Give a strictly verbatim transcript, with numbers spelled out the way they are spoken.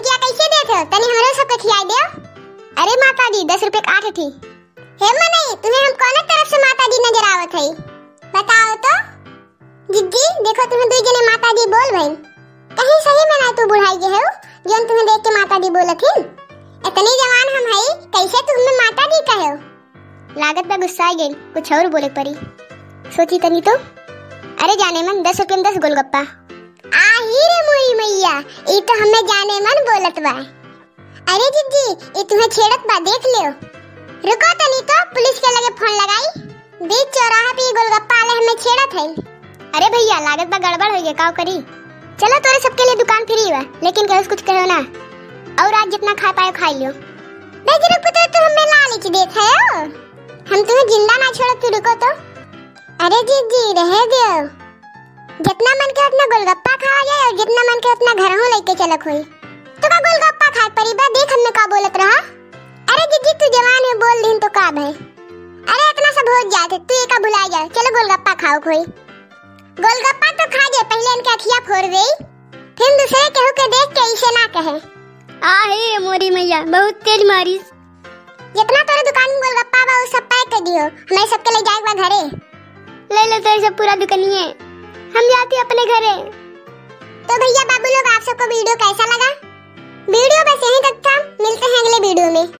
क्या कैसे देत हो? तनी हमरो सबके खियाई देव। अरे माता जी, दस रुपये के आठ ठी। हे मनई, तुम्हें हम कौन तरफ से माता जी नजर आवत हई? बताओ तो। जिज्जी, देखो तुम्हें दुई जने माता जी बोल भइन। कहीं सही में ना तू बुढ़ाई गए हो, जौन तुम्हें देख के माता जी बोलत हिन। इतनी जवान हम हई, कैसे तू हमें माता जी कहे हो? लागत बा गुस्सा आ गइल, कुछ और बोले पड़ी। सोची तनी तो। अरे जाने मन, दस रुपये में दस गोलगप्पा। आही रे मोरी मैया, ई तो हमें जाने मन बोलत बा। अरे जिज्जी, ई तुम्हें छेड़त बा, देख लियो। रुको तनी तो, पुलिस के लगे फोन लगाई। बीच चौराहा पे ई गोलगप्पा वाले हमें छेड़त है। अरे भैया, लागत बा गड़बड़ होइ गए, काव करी? चलो, तोरे सबके लिए दुकान फ्री बा, लेकिन केहू से कुछ कहो ना। और आज जितना खाए पाए खाई लियो। बे रुको तो, तू हमें लालच देत है हो। हम तुम्हें जिंदा ना छोड़ब, तू रुको तो। अरे जिज्जी, रहे दियो। जितना मन के उतना गोलगप्पा खावा जाए और जितना मन के उतना घरहू लेके चलक होई। तो का गोलगप्पा खाए परी बा? देख हमें का बोलत रहा। अरे जिज्जी, तू जवान में बोल दिन तो का भय? अरे इतना सब हो जात है, तू एका भुला जा। चलो गोलगप्पा खाओ कोई। गोलगप्पा तो खा जे, पहले इनके अखिया फोड़ देई, फिर दूसरे केहू के देख के इसे ना कहे। आ हे मोरी मैया, बहुत तेज मारिस। जितना तोरे दुकान में गोलगप्पा बा, वो सब पैक कर दियो, हमें सबके ले जाए बा घरे। ले लो तोरे सब पूरा दुकानिए, हम जाते अपने घरे। तो भैया बाबू लोग, आप सबको वीडियो कैसा लगा? वीडियो बस यहीं तक था, मिलते हैं अगले वीडियो में।